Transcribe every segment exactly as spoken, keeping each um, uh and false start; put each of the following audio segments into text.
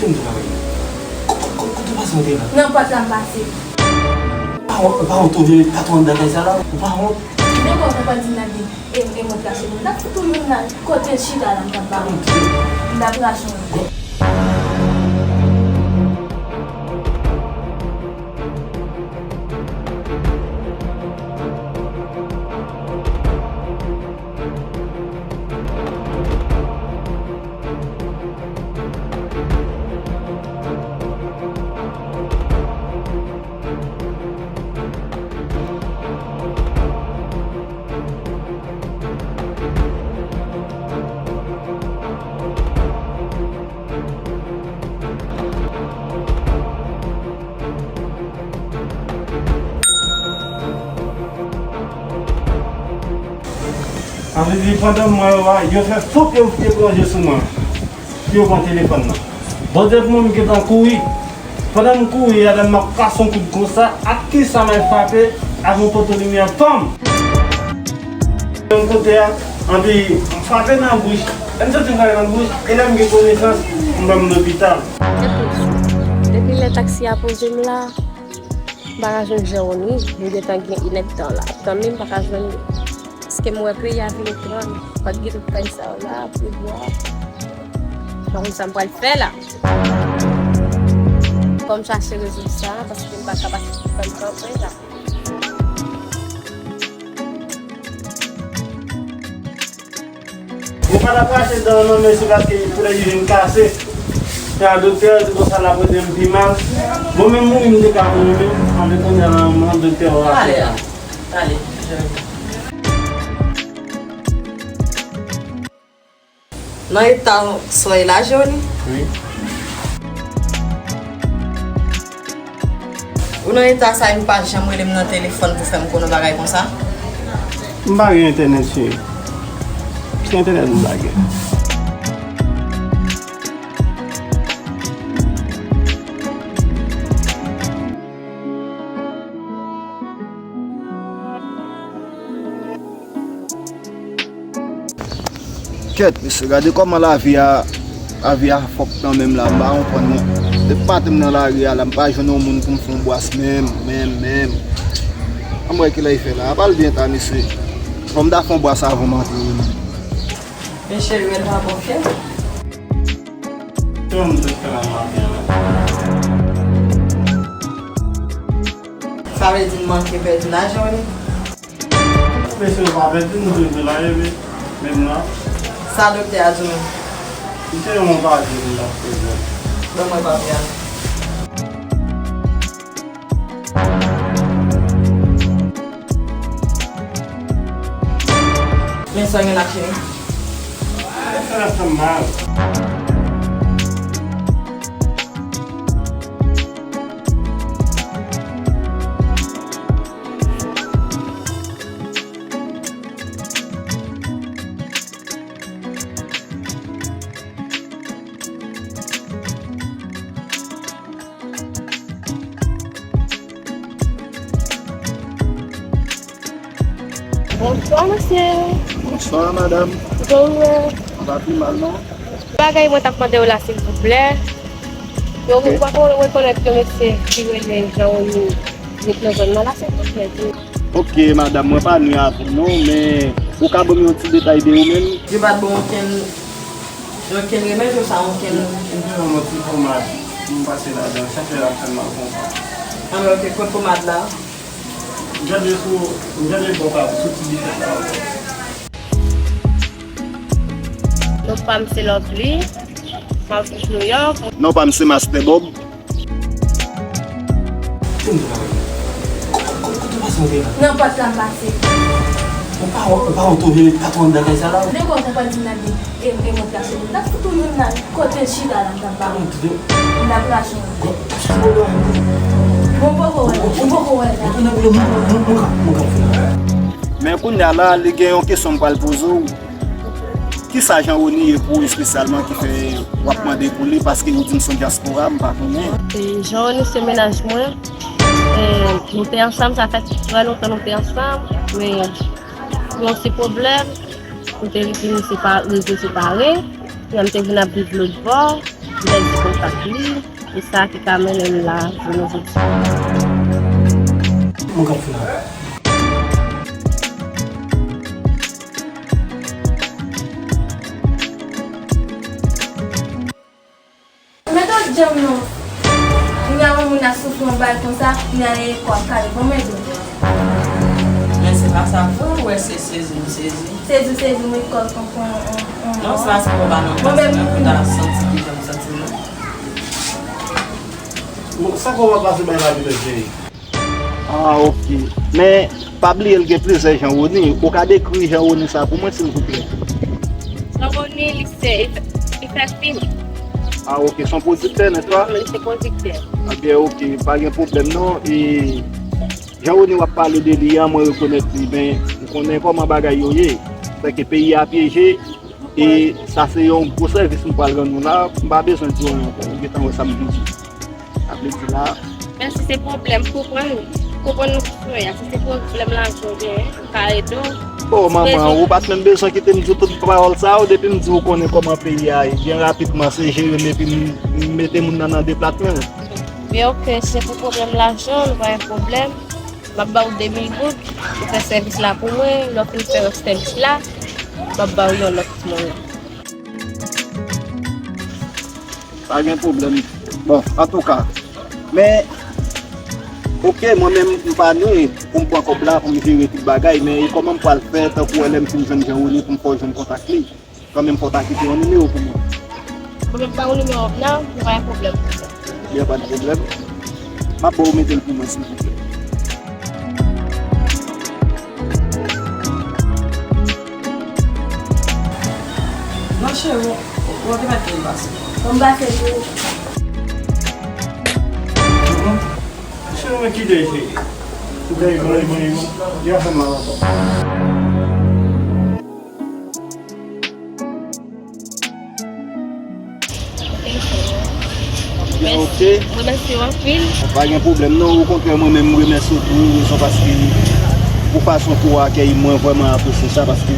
Kote w pase w te la? Nan pòt la m pase. Pa wont, pa wont ou vin met patwon anndan kay sa la? Ou pa wont? Men kòman w pral di m nan di, e, e mwen krache moun. M t ap fout ou youn la, kote l chita la, m t ap ba ou. M t ap rache w. Sa vle di, pandan m wè yo a, yo fè fòk yo etranje sou mwen. Pou yo pran telefòn nan. Bondye pou mwen, m gentan kouri. Pandan m kouri a, m ap kase yon kout konsa, ak kisa m al frape, ak yon poto limyè, panm! Yon kote a, anpi m frape nan bouch. Lè m santi m frape nan bouch, e lè m gen konesans, m pran m lopital. Depi lè taksi a poze m la, m pa ka jwenn Jean Rony, li gentan gen inèdtan la. Tann li, m pa ka jwenn li. Paske m wè peyi a vin etranj. Pa t gen tout kay sa yo la, pi bwa. M pa konn sa m pral fè la. Fò m chache rezoud sa, paske m pa ka pase tout tan m kanpe la. Mwen pa t ap rache dan nan men se paske koulè li vin kase. Se a doktè a di konsa l ap rete m pi mal. Bon, menm mouri m te ka mouri menm, anben kounye a la m an doktè a rache. Pale a, pale. Nan eta sa w ye la, Jean Rony? Wi. Ou nan eta sa, e ou pa janm rele m nan telefòn pou fè m konnen yon bagay konsa? M pa gen entènèt, cheri. Se entènèt m pa gen. Kèt, mesye, gade kòman lavi a, lavi a fòk nan men m la, m pa konprann non. Depi maten m nan lari a la, m pa jwenn yon moun pou m fè yon bwas menm, menm, menm. Ann wè kilè l fè la. A pa l byen ta, mesye. Fò m ta fè yon bwas avan m antre wi menm. Men cheri, w pa bon kè. Kòman m te fè la maten an? Sa vle di n manke pèdi lajan wi. Mesye, w pa pèdi, nou te vin la, epi menm nan. Sa doktè a di w? Li te yon bagay li t ap fè. Ban mwen papye a. Men sa w gen la, cheri? Sa fè m mal. Bonswa, mesye. Bonswa, madanm. Kòman w ye? M pa pi mal, non. Bagay mwen t ap mande w la, silvouplè. Yo, ok. Ou pa ko-, rekonèt yon mesye ki rele Jean Rony, li nan zòn nan la, silvouplè, di. Ok, madanm, mwen pa nwi avè w, non, men ou ka ban m yon ti detay de ou menm? Yo pa t ban m okenn Yo ken remèd yo sa, yo ken. M te ban m yon ti pomad, m pase ladan, chak lè l ap fè m mal konsa. Anben, ok, kot pomad la? Gade sou, gade bò pa, sou ti bifèt la ankò. Non pa m se Lovely, m ap viv New York. Non pa m se Master Bob. Kote m te travay? Kote, kote w pase w te la? Nan pòt la m pase. Ou pa, ou pa wont ou vin met patwon anndan kay sa la? Men kòman w pral di m nan di, e, e mwen krache moun. M t ap fout ou youn la, kote l chita la, m t ap ba ou. M t ap rache w. Bon, poko wè, ou poko wè la. Men kounye a la, li gen yon kesyon m pral poze w. Kisa Jean Rony ye pou ou espesyalman ki fè w ap mande pou li? Paske ou di m se yon dyaspora, m pa konnen. E, Jean Rony se mennaj mwen. E, nou te ansanm, sa fè trè lontan nou te ansanm. Men, pou yon ti pwoblèm, nou te vin sepa-, rive separe. Epi m te vin ap viv lòt bò. M pèdi kontak li, e sa ki ka mennen m la jounen jodi. Mwen k ap fè la. Mete w djanm non. Kounye a yon moun ap soufri yon bagay konsa, kounye a l ap kale. Bon, mwen ede w. Men se pa sa vre, ou wè se sezi m sezi. Sezi w sezi m wi, kòl konprann on, on, on. Non, sa se pa nan plas mwen pou ta santi ki jan m santi m nan. Bon, sa kòman pase bay la vin cheri? Ah, ok. Men, pa bliye l gen plizyè Jean Rony. Ou ka dekri Jean Rony sa pou mwen, silvouplè? Jean Rony, li se, li fè, li fè fim. Ah, ok. Se yon pwodiktè, nèspa? Wi, se pwodiktè. Ebyen, ok. Pa gen pwoblèm, non. E Jean Rony, w ap pale de li a, mwen rekonèt li. Men, ou konnen kòman bagay yo ye. Sèke peyi a pyeje. E sa se yon gwo sèvis m pral rann nou la. M pa bezwen di w anyen ankò. Ou gentan wè sa m vin di. Sa vle di la. Men si se pwoblèm, konprann, konprann nou sou a. Si se pwoblèm lajan w genyen, m ka ede w. Bon, manman, ou pa t menm bezwen kite m di w tout pawòl sa yo. Depi m di w konnen kòman peyi a ye. Byen rapidman, se jere m epi m, m mete moun nan nan depatman. Byen, ok, si se pou pwoblèm lajan, nou pa gen pwoblèm. M ap ba w de mil goud, ou fè sèvis la pou mwen, lè w fin fè sèvis la, m ap ba w yon lòt moun. Pa gen pwoblèm. Bon, antouka, men, ok, mwen menm, m pa ni pou m pran kòb la, pou m jere tout bagay, men e kòman m pral fè, tankou wè lè m fin jwenn Jean Rony pou m fè w jwenn kontak li? Kanmenm, fò w ta kite yon nimewo pou mwen. Bon, m ap ba w nimewo w la, nou pa gen pwoblèm. Byen, pa de pwoblèm. M ap ba w mete l pou mwen, silvouplè. Non, cheri, w, w ap mete l pase. Bon, m pase pou ou. Cheri, mwen kite, cheri. Ou gen yon, yon, yon, yon, yon afè mal ankò. Ok. Mèsi, m remèsye w anpil. Pa gen pwoblèm non, okontrè mwen menm m remèsye w pou yon rezon, paske pou fason ke w akèyi m, mwen vrèman apresye sa, paske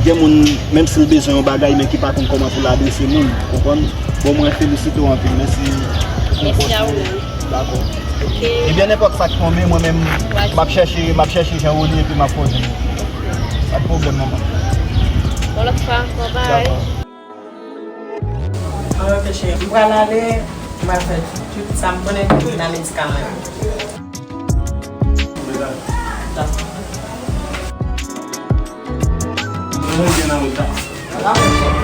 gen moun, menm si l bezwen yon bagay, men ki pa konn kòman pou l adrese moun, konprann? Bon, mwen felisite w anpil, mèsi pou pòs ou. Mèsi a ou menm. Dakò. Ok. Ebyen, nenpòt sa k tonbe, mwen menm, m ap chèche, m ap chèche Jean Rony epi m ap fè w jwenn li. Pa de pwoblèm, manman. Yon lòt fwa ankò, bye. Dakò. Alò, cheri, m pral ale, m pral fè tout sa m konnen pou m vin ak medikaman yo. Dakò. Mwen gen nan wout la. Dakò, cheri.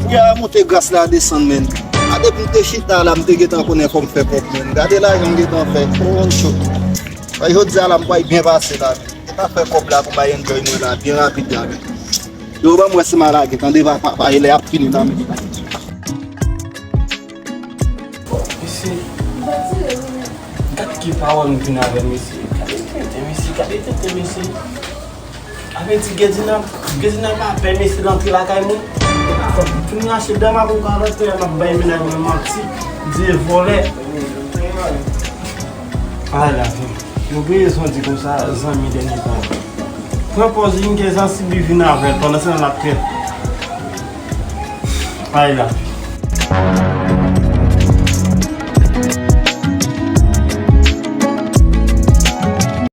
Fouya a monte gras la desann, menn. A depi m te chita la, m te gentan konnen fò m fè kòb, menn. Gade lajan m gentan fè. Oh, cho. Fè jodi a la, m pral byen pase la, menn. Gentan fè kòb la pou m al enjoy mwen la, byen rapid la, menn. Yo, ban m wè si m a lage, tande, pa, pa, pa, e lè ap fini la, menn. Mesye, gad ki pawòl m vin avè l, mesye. Gade tenten, mesye, gade tenten, mesye. Sa vle di Gedina, Gedina pa pè mesye l antre lakay moun. Fòk m fin rache dan m ak yon karantè, m ap bay mennaj mwen manti, di e vòlè. Ay, lavi. Yo bliye son di konsa, zanmi dènye tan. Pran pòz li, gen zansibi vin avè l, pandan se tan l ap trèt. Ay, lavi.